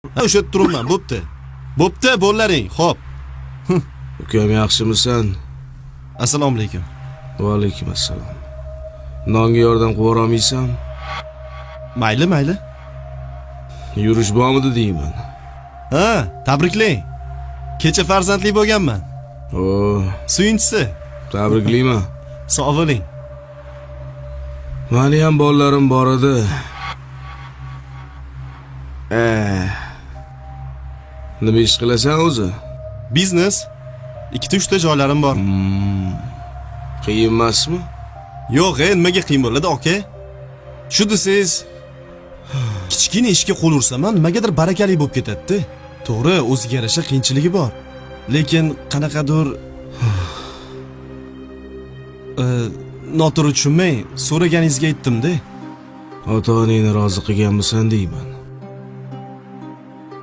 Ha, o'sha yerda turibman, bo'pti. Bo'pti, bo'llaring. Xo'p. Ukam, yaxshimisan? Assalomu alaykum. Va alaykum assalom. Nonga yordam qilib yuborolmaysan? Mayli, mayli. Yurish bormidi deyman. Ha, tabriklang. Kecha farzandli bo'lganman. O, Suyunchisi. tabriklayman. Sog' bo'ling. Mani ham bolalarim bor edi. Nima ish qilasan o'zi? Biznes. Ikkita uchta joylarim bor. Qiyin emasmi? Yo'q, nimaga qiyin bo'ladi, aka? Shu desangiz, kichkina ishga qo'l ursam ham nimagadir barakali bo'lib ketadi-da. To'g'ri, o'ziga yarasha qiyinchiligi bor. Lekin qanaqadir noto'g'ri tushunmang, so'raganingizga aytdim-da. Ota-onangni rozi qilganmisan deyman.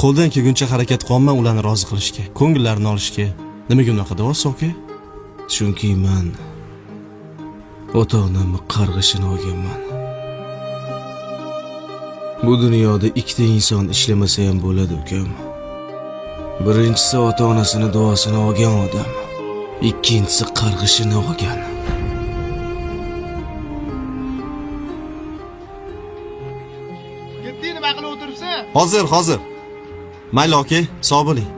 Qo'ldan kelguncha harakat qilyapman ularni rozi qilishga, ko'ngillarini olishga. Nimaga unaqa deyapsiz, aka? Chunki men ota-onamni qarg'ishini olganman. Bu dunyoda ikkita inson ishlamasa ham bo'ladi, ukam. Birinchisi ota-onasini duosini olgan odam, ikkinchisi qarg'ishini olgan. Ketding, nima qilib o'tiribsan? Hozir, hozir. Mayli, aka, sog' bo'ling.